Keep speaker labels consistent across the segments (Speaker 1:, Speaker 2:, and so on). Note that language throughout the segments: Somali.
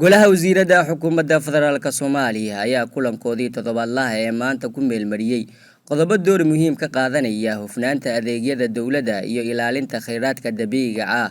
Speaker 1: Golaha Wasiirada Xukuumadda Federaalka Soomaaliya ayaa kulankoodii toddobaadlaha ee maanta ku meelmariyey qodobo door muhiim ka qaadanaya hufnaanta adeegyada dowladda iyo ilaalinta kheyraadka dabiiciga ah.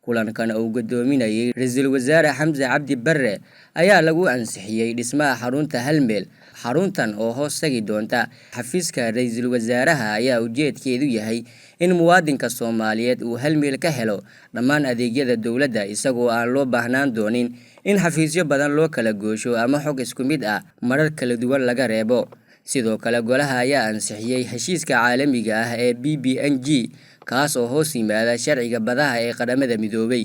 Speaker 1: Kulankan oo uu gudoominayay Ra'iisul Wasaare Xamse Cabdi Barre ayaa lagu ansixiyey dhismaha xarunta Hal Meel. Xaruntan oo hoos tagi doonta xafiiska Ra'iisul Wasaaraha ayaa ujeedkeedu yahay in muwaadinka Soomaaliyeed uu hal meel ka helo dhammaan adeegyada dowladda, isagoo aan loo baahnaan doonin in xafiisyo badan loo kala goosho ama xog isku mid ah marar kala duwan laga reebo. Sidoo kale, golaha ayaa ansixiyey heshiiska caalamiga ah ee BBNG, kaas oo hoos yimaada sharciga badaha ee Qaramada Midoobay.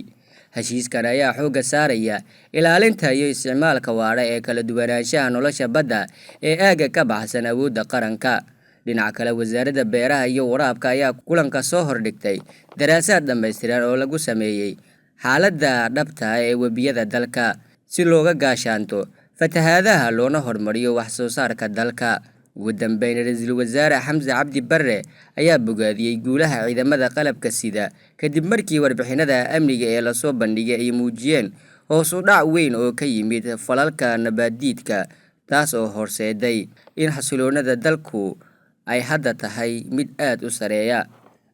Speaker 1: Heshiiskan ayaa xoogga saaraya ilaalinta iyo isticmaalka waara ee kala duwanaanshaha nolosha badda ee aagga ka baxsan awoodda qaranka. Dhinaca kale, Wasaaradda Beeraha iyo Waraabka ayaa kulanka soo hordhigtay daraasaad dhammaystiran oo lagu sameeyey xaaladda dhabta ah ee webiyada dalka si looga gaashaanto fatahaadaha loona horumariyo wax soo saarka dalka. Ugu dambeyn, Ra'iisul Wasaare Xamse Cabdi Barre ayaa bogaadiyey guulaha ciidamada qalabka sida kadib markii warbixinada amniga ee lasoo bandhigay ay muujiyeen hoos u dhac weyn oo ka yimid falalka nabaaddiidka, taas oo horseeday in xasiloonida dalku ay hadda tahay mid aad u sareeya.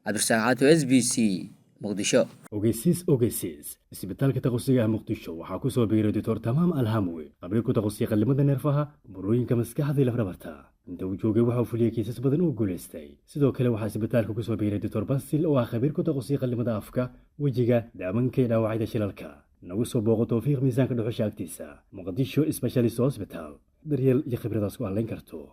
Speaker 1: Cabdirasaaq Cato, SBC, Muqdisho.
Speaker 2: Ogeysiis, ogeysiis! Isbitaalka Takhasusiga ah Muqdisho waxaa ku soo biiray Doctor Tamaam Alhamwe, qabiil ku takhasusay qallimada neerfaha, burooyinka maskaxda iyo lafdhabarta. Inta uu joogay waxa uu fuliyey kiisas badan oo guulaystay. Sidoo kale waxaa isbitaalka ku soo biiray Doctor Basil oo ah khabiir ku takhasusay qallimada afka, wejiga, daamanka iyo dhaawacyada shilalka. Nagu soo booqo Towfiiq Miisaanka Dhuxusha agtiisa, Muqdisho Specialist Hospital. Daryeel iyo khibradaas ku halayn karto.